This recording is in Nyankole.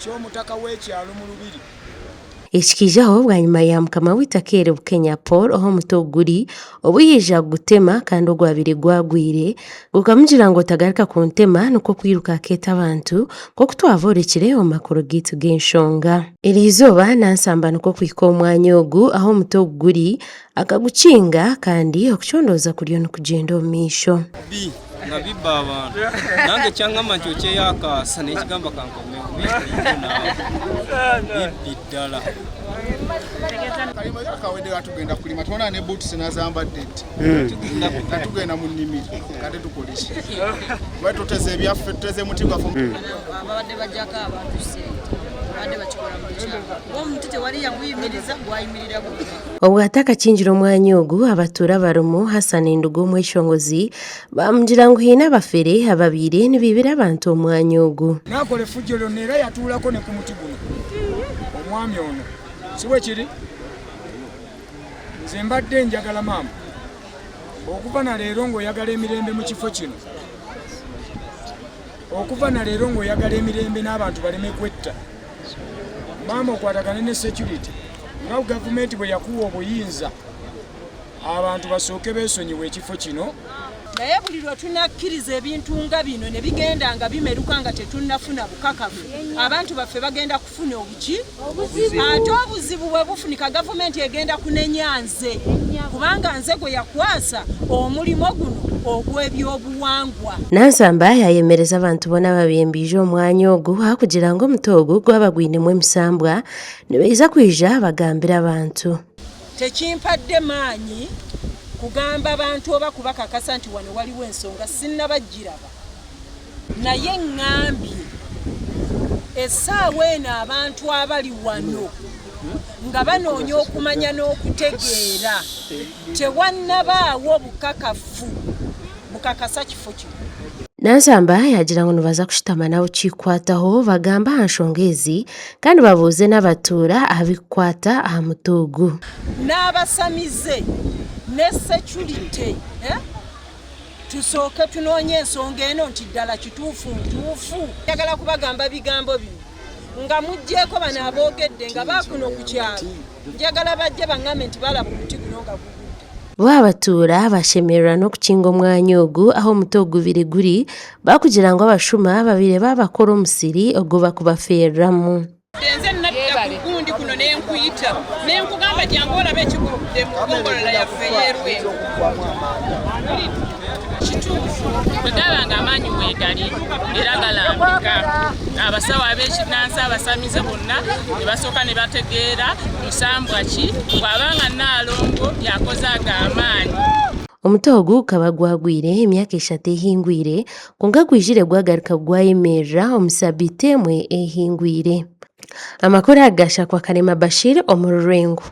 Ky'omutaka w'ekyalo mu Lubiri. Eki kiijaho bwanyima ya mukama w'eitaka eri Bukenya Paul ahu omuti ogu guri obu yaija kugutema kandi ogwabaire gwagwire gukamugira ngu otagaruka kuntema nikwo kwiruka akeeta abantu nk'oku twaboorekire omu makuru gaitu g'enshonga. Eriizooba Nansamba nikwo kuhika omu mwanya ogu ahu omuti ogu guri Akagukinga kandi okucondooza kuriyo nikugyenda omu maisho. Bi nga bibba abantu nange kyangamba nti okyeyakaasa nekigamba kankomeho bibbi nyo naawe bibbi ddala. Kalima kawedde tugenda kulima tona ne boots nazambadde ddi nga tugenda mu nnimiro kati tukoleki kuba tuteze ebyaffe tuteze muti gwaffe ababadde bajjako abantu ssente babadde bakikola mu bukyamu kuba omuti tewali yaguyimiriza gwayimirira gwokka. Obwo atakakingire omwanya ogu, abatuura abarimu Hassan Nduga omweshongozi baamugira ngu haine abafere ababaire nibaibira abantu omwanya ogu. N'akola effujjo lyonna era yatuulako ne ku muti guno omwami ono, si bwe kiri? Nze mbadde njagala maama okuva na leero ng'oyagala emirembe mu kifo kino, okuva na leero ng'oyagala emirembe n'abantu baleme kwetta. Maama okwatagane ne security nga gavumenti bwe yakuwa obuyinza abantu basooke beesonyiwe ekifo kino. Naye buli lwe tunakkiriza ebintu nga bino ne bigenda nga bimeruka nga tetunnafuna bukakafu, abantu baffe bagenda kufuna obuki? Ate obuzibu bwe bufunika gavumenti egenda kunenya nze kubanga nze gwe yakwasa omulimo guno ogw'ebyobuwangwa. Nansamba yaayemereza abantu boona ababaire nibaija omu mwanya ogu ahakugira ngu omuti ogu gwaba gwinemu emisambwa, nibaija kwija bagambire abantu. Tekimpadde maanyi kugamba bantu oba kubakakasa nti wano waliwo ensonga, sinnaba giraba naye ngambye essaawa eno abantu abali wano nga banoonya okumanya n'okutegeera tewannabaawo bukakafu bukakasa kifo kino. Nansamba yaagira ngu nibaza kushutama n'abu kikwataho bagambe aha nshonga ezi kandi babuuze n'abatuura aha bikukwata aha muti ogu. N'abasamize ne securite eh? Tusooke tunoonye ensonga eno nti ddala kituufu ntuufu. Njagala kubagamba bigambo bino nga muggyeko bano aboogedde nga baakuno ku kyalo, njagala bajje baŋŋambe nti balaba omuti guno nga gugudde. Bo abatuura bashemererwa n'okukinga omwanya ogu ahu omuti ogu gubaire guri bakugira ngu abashuma babaire babakora omusiri ogu bakubafeereramu. Nze nadda ku gundi kuno ne nkuyita ne nkugamba jangu olabe ekigudde mu ggombolola yaffe ey'e Lwengo. Kituufu bwe gaba nga amaanyi weegali era galambika abasawo ab'ekinnansi abasamize bonna ne basooka ne bategeera musambwa ki bw'aba nga Nnaalongo y'akoze ago amaanyi. Omuti ogu gukaba gwagwire emyaka eshatu ehingwire, kwonka gwijire gwagaruka gwayemerera omu sabiiti emwe ehingwire. Amakuru aga gashakwa Karema Bashir omu Rurengo.